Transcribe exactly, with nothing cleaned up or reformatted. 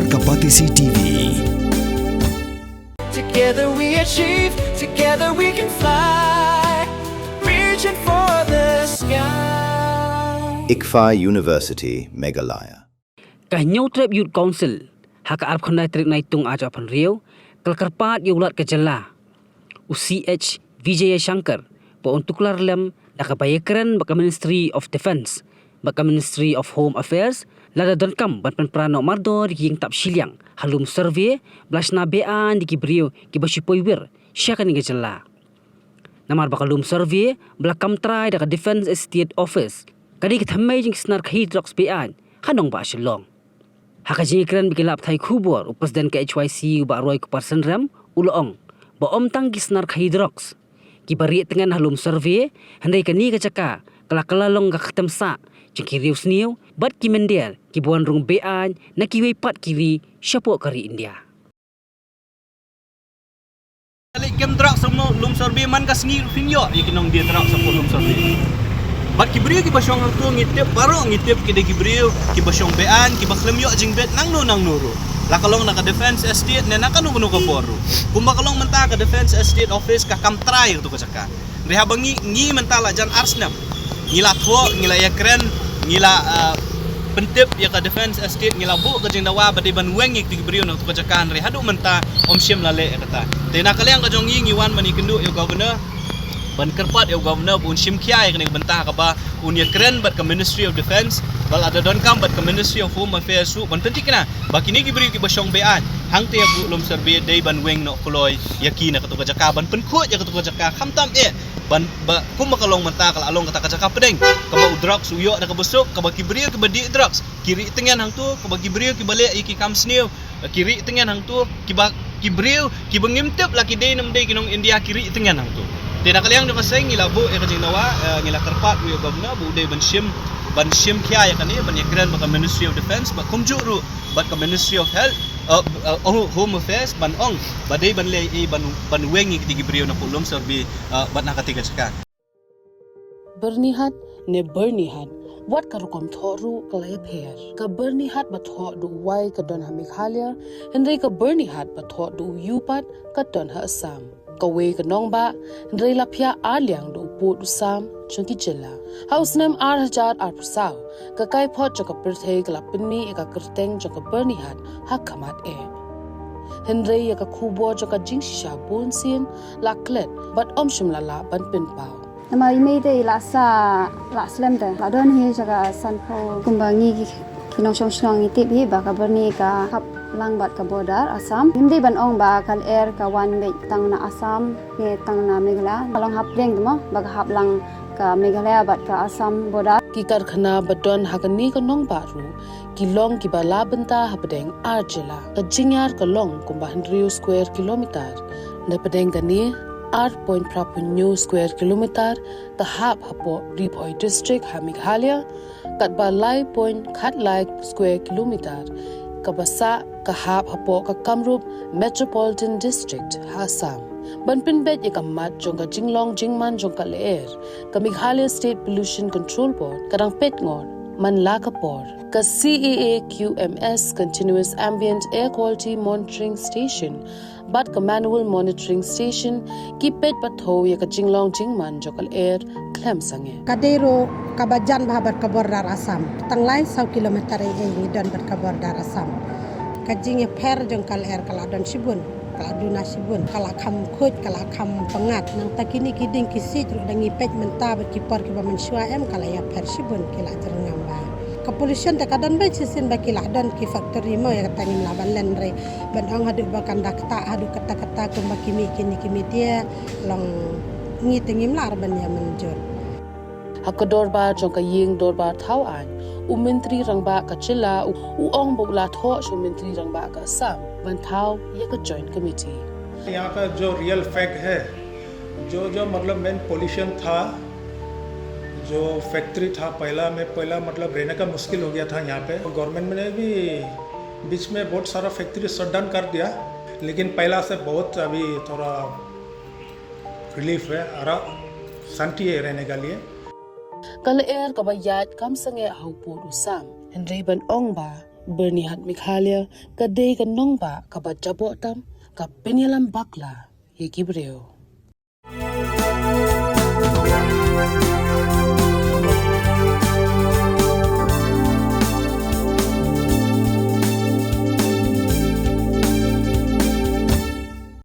Ka Batesi T V. Together we achieve, together we can fly. Reaching for the sky. ICFAI University, Meghalaya. Ka Hynñiewtrep Youth Council ha ka arphew khyndai tarik Naitung arhajar arphew hynriew ka la kyrpad ïa u Lat ka jylla u C H Vijayashankar ba un tuklar lem da kaba ïakren bad ka Ministry of Defence bad ka Ministry of Home Affairs lada donkam ban pynpra noh mardor ïa ki ïingtap shiliang ha lum survey ba la shna beaiñ da ki briew kiba shu poi wir sha kane ka jylla. Namar ba ka lum survey ba la kam trai da ka Defence Estate Office ka dei ka thymmei jong ki snar khaïi drugs beaiñ ha nongbah Shillong. Ha ka jingïakren bad ki lad pathai khubor, u President ka H Y C u Bah Roy Kupar Synrem u la ong ba ym tang ki snar khaïi drugs kiba rieh tngen ha lum survey, hynrei kane ka jaka ka la kylla long ka ktem sah jong ki riewsniew bad ki mynder kiba wan rung beaiñ na kiwei pat ki ri shapoh ka ri India. Leit kem drugs sha lum survey man ka sngi ruh phin ïoh ïa ki nongdie drugs sha lum survey. Bad ki briew kiba shong hangto ngi tip baroh, ngi tip ki dei ki briew kiba shong beaiñ, kiba khlem ïoh jingbit nangno nangno ruh, la ka long na ka Defence Estate ne na kano kano ka bor ruh. Kumba ka long mynta ka Defence Estate Office ka kam trai ïa kato ka jaka. Hynrei haba ngi, ngi mynta la jan ar snem ngi la thoh, ngi la ïakren, ngi la, ah, pyntip ïa ka Defence Estate, ngi la buh ka jingdawa ba dei ban weng ïa kito ki briew na kato ka jaka, hynrei haduh mynta ym shym la leh ïa kata. Te na ka liang ka jong ngi, ngi wan ban ïakynduh ïa u Governor, ban kyrpad ïa u Governor ba un shim khia ïa kane ka bynta, kaba un ïakren bad ka Ministry of Defence, ba lada donkam bad ka Ministry of Home Affairs ruh, ban pynthikna ba kine ki briew kiba shong beaiñ hangta ïa ka lum survey dei ban weng noh kloi ïa ki na kato ka jaka, ban pynkhuid ïa kato ka jaka, khamtam eh ban, ba kumba ka long mynta ka la long kata ka jaka pdeng kaba u drugs u ïoh da kaba suk, kaba ki briew kiba dih drugs ki rieh tngen hangto, kaba ki briew kiba leh ïa ki kam sniew ki rieh tngen hangto, kiba, ki briew kiba ngim tip la ki dei ne ym dei ki nong India ki rieh tngen hangto. Te na ka liang jong ka seng ngi la buh ïa ka jingdawa, eh, ngi la kyrpad ruh ïa u Governor ba u dei ban shim, ban shim khia ïa kane, ban ïakren bad ka Ministry of Defence bad kumjuh ruh bad ka Ministry of Health, eh, eh, oh, Home Affairs, ban ong ba dei ban leh, eh, ban, ban weng ïa kiti ki briew na ka lum survey, eh, bad na kata ka jaka. Byrnihat ne Byrnihat, wat ka rukom thoh ruh ka la ïapher. Ka Byrnihat ba thoh da u wai ka don ha Meghalaya, hynrei ka Byrnihat ba thoh da u ïu pat ka don ha Assam. Kawei ka nongbah, hynrei la phiah ar liang da u pud u sam jong ki jylla. Ha u snem ar hajar arphew saw, ka kaiphod jong ka pyrthei ka la pynmih ïa ka kyrteng jong ka Byrnihat ha khmat eh. Hynrei ïa ka khubor jong ka jingshisha bunsien la klet bad ym shym la lah ban pynpaw. Namar i mei te i la sah, la slem te, la don hi jaka sanphew. Kumba ngi ki, ki nongshong shnong ngi tip hi ba ka Byrni ka hap lang bad ka border Assam. Ngim dei ban ong ba ka lyer ka wan beit tang na Assam ne tang na Meghalaya. Ka long hapdeng te mo, ba ka hap lang ka Meghalaya bad ka Assam border. Ki karkhana ba don ha kane ka nongbah ruh ki long kiba la bynta hapdeng ar jylla. Ka jingïar ka long kumba hynriew square kilometer. Napdeng kane, ar point phra phew hynñiew square kilometer ka hap hapoh Ri Bhoi District ha Meghalaya, katba lai point khatlai square kilometer kaba sah ka hap hapoh ka Kamrup Metropolitan District ha Assam. Ban pynbeit ïa ka mat jong ka jinglong jingman jong ka lyer, ka Meghalaya State Pollution Control Board ka dang peit ngor man la ka por. Ka C A A Q M S, Continuous Ambient Air Quality Monitoring Station, bad ka Manual Monitoring Station ki peit pathou ïa ka jinglong jingman jong ka lyer khlem sangeh. Ka dei ruh kaba jan bha bad ka border Assam. Tang lai saw kilometer ei ei ngi don bad ka border Assam. Ka jingïapher jong ka lyer ka la don shibun, ka la duna shibun, ka la kham khuid, ka la kham pyngngad. Nangta kine ki dieng ki siej ruh da ngi peit mynta bad ki por kiba mynshuwa em ka la ïapher shibun, ki la jyrngam bha. Ka pollution te ka don beit shisien ba ki la don ki factory mo, ïa kata ngim lah ban len re. Ban ong haduh ba kan da ktah haduh katta katta kumba ki mih kine ki media, long ngi te ngim lah re ban ïa mynjur. Ha ka dorbar jong ka ïing dorbar thaw aiñ, u Myntri Rangbah ka jylla u, u ong ba u la thoh sha u Myntri Rangbah ka Assam ban thaw ïa ka Joint Committee. यहाँ का जो रियल फैक्ट है, जो जो मतलब मेन पोल्यूशन था, जो फैक्ट्री था पहला में, पहला मतलब रहने का मुश्किल हो गया था यहाँ पे। गवर्नमेंट ने भी बीच में बहुत सारा फैक्ट्री शट डाउन कर दिया, लेकिन पहला से बहुत अभी थोड़ा रिलीफ है, आराम, शांति है रहने के लिए। Ka lyer kaba ïaid kam sangeh ha u pud u sam, hynrei ban ong ba Byrnihat Meghalaya ka dei ka nongbah kaba jaboh tam ka pynïalam bakla ïa ki briew.